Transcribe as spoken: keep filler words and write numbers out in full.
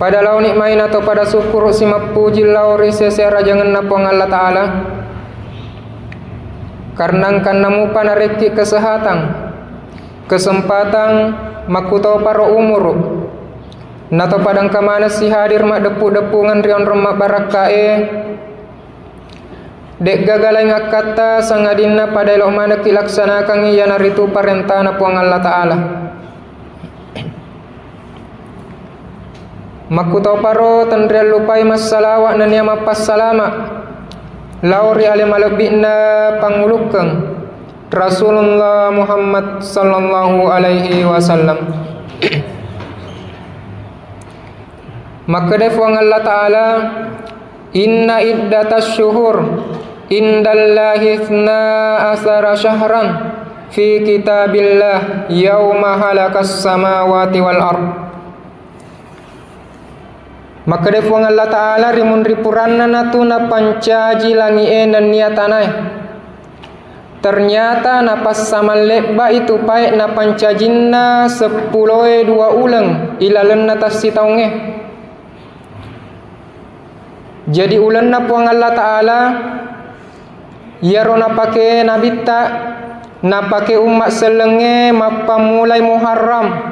Pada laoni mai nato pada sukkuru simappuji lao ri sese arajangenna Puang Allah Ta'ala, karena engkanna mupa narekki kesehatan, kesempatan makkutoparo umuru, nato pada engka maneng si hadir maddeppu-deppungeng ri onrong mabbarakkae, de'gaga laing akkatta sangadinna pada elo manekki laksanakangngi iyanaritu parentana Puang Allah Ta'ala. Makkutoparo tenriallupai massalawa nennia mappassalama lao ri ale malebbi'na pangulukkeng Rasulullah Muhammad sallallahu alaihi wasallam. Makkeda Puang Allah Ta'ala, "Inna iddatasy syuhur indallahi itsna asyara syahran fi kitabillah yauma khalaqas samawati wal ard." Makkeda Puang Allah Ta'ala, rimunri puranna natu napancaji langi'e nennia tanae. Ternyata napassamallebba'i tu pae napancajinna seppuloe dua uleng ilalenna tassitaungnge. Jadi ulenna Puang Allah Ta'ala, iyaro napake nabitta, napake umma sellengnge mappammulai Muharram